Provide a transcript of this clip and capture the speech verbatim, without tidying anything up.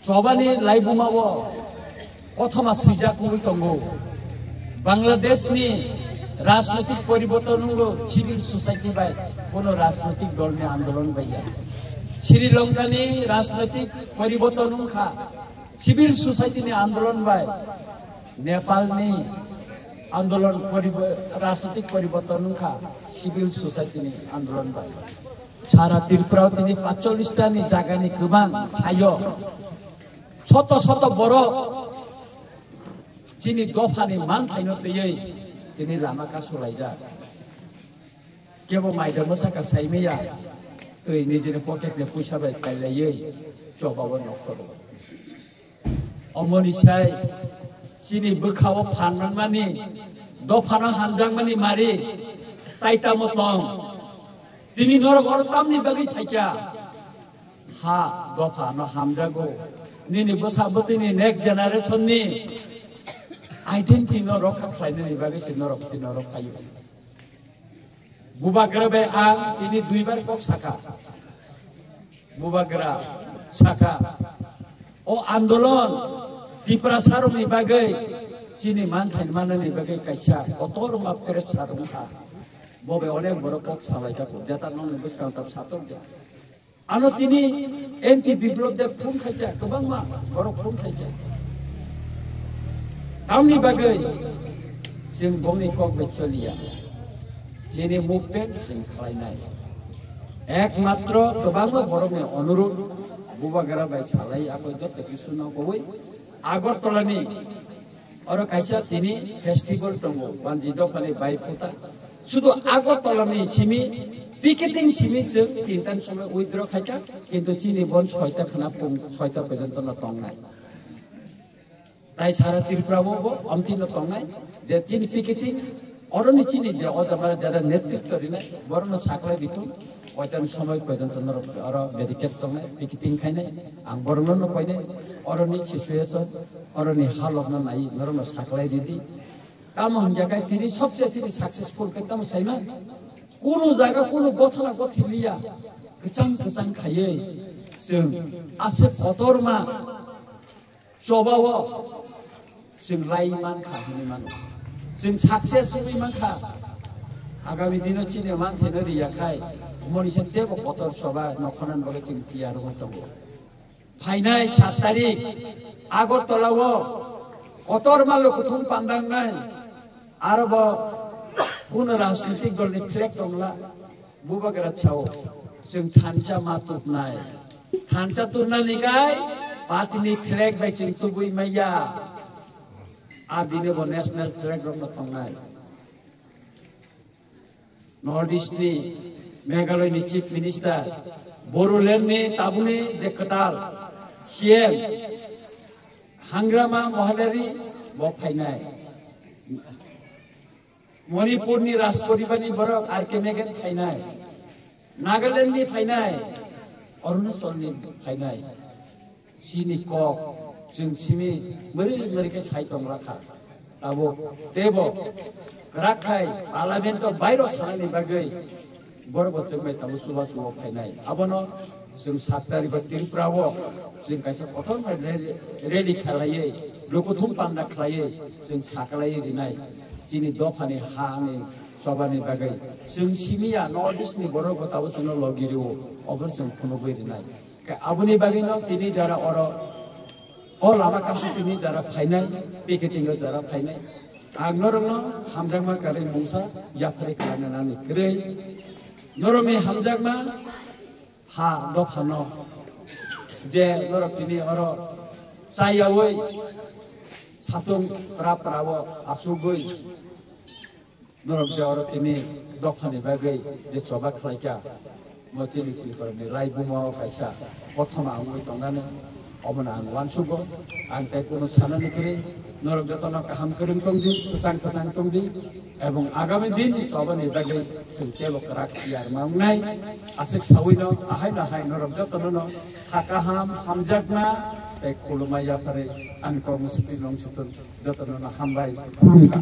Chobani laibuma o kothoma swijak wngwi tongo. Bangladesh ni rajnoitik poriborton wngo civil society bai, kono rajnoitik dol ni andolon bai ya. Sri Lanka ni rajnoitik poriborton wngkha civil society ni andolon bai. Nepal ni andolon poribo-, rajnoitik poriborton wngkha civil society ni andolon bai. Sara Tripura o tini patchollish ta ni jaga ni kwbang thaio soto soto borok chini dopha ni manthaino twiwi tini lama kasulaijak. Kebo maida mwsaka saimaya twi nijini pocket ni puisa bai kailaiwi chobao nokhoro. Omoni sai chini bwkhao phan manmani, dophano hamjakmani mari tai tamo tong. Tini norok oro tamni bagwi thaikha? Ha dophano hamjago. Nini bwsa bwtwini next generation ni identity no rokha khlainani bagwi se norok tini norok phaio. Bubagra bai ang tini duibar kok saka. Bubagra saka, o andolon Tiprasarokni bagwi, chini manthai manani bagwi kaisa kotorma pressure wngkha. Bo bai onek borok kok salai kako, jeta nokni bwskang tam satok de. Ano tini M P Biplop Deb phone khaikha, kwbangma borok phone khaikha. Tamni bagwi chwng bongni kok bai choliya. Chini movement chwng khlainai. Ekmatro kwbangma borokni onurudh, Bubagra bai salai ako joto kisu no kowoi Agartala ni oro kaisa tini festival tongo, banji dophani bai khuta. Sudu Agartala ni simi picketing simi chwng tintan somoi withdraw khaikha, kintu chini bon soita khna pung soita porjonto no tongnai. Tai sara Tripura o bo omtino tongnai je chini picketing, oroni chini je o jaga jara netritwa rinai, borokno saklai ditung, oitan somoi porjonto norok oro barricade tongnai, picketing khainai, ang borokno no koinai, oroni situation, oroni halokno nai norokno saklai ridi. Tamo hingya khe tini sobse chini successful khe tamo saima, kunu jaga kunu gothana gothi liya, kwchang kwchang khaiwi chwng aswk kotorma chobao chwng rai mankha hinwi mano. Chwng success wngwi mankha. Agami dino chini manthaino riya khai, omonisa teibo kotor choba nokhonan bagwi chwng tiyar wngwi tongo. Phainai sat tarik Agartala o kotorma lukuthum pandangnai, aro bo kunu rajnitik dolni flag tongla. Bubagra chao, chwng thansa ma tubnai. Thansa tubnani kai party ni flag bai chwng tubui maya. A bini bo national flag rok no tongnai. North East ni Meghalaya ni Chief Minister, Bodoland ni tabukni je kwtal C M Hangrama Mohilari bo phainai. Manipur ni Rajporibar ni borok R K Magan phainai, Nagaland ni phainai, Arunachal ni phainai. Chini kok chwng simi mwrwi mwrwi khe sai tong lakha. Tabuk teibo kwrak khai Parliament o bairo sanani bagwi borok bo chwng bai tabuk chuba chuba phainai. Abono chwng sat tarik o Tripura o chwng kaisa kotor bai rally, rally khlaiwi, lukuthum panda khlaiwi chwng saklaiwi rinai. Chini dophani ha ani chobani bagwi chwng simi ya North East ni borok bo tabuk chwngno logi rwo, obo chwng phunugwi rinai. Khe aboni bagwino tini jara oro o lama kasu tini jara phainai, picketing o jara phainai. Ang norokno hamjakma kwrwi mungsa yaphari khlaina nani kwrwi. Norokni hamjakma ha dophano je norok tini oro chayawi satung pra pra o achugwi norok je oro tini dophani bagwi je choba khlaikha, mo chini Tripura ni laibuma o kaisa kothoma wngwi tongnani, omono ang uansugo. Ang tei kunu sanani kwrwi, norok jotono kaham kwrwng tongdi, kwchang kwchang tongdi, ebong agami din ni chobani bagwi chwng teibo kwrak tiyar ma wngnai. Aswk sawino ahaino hai norok jotono no kha kaham, hamjakma tei khulumma yaphari ani kormo sitwi long sutun jotono no hambai khulumkha.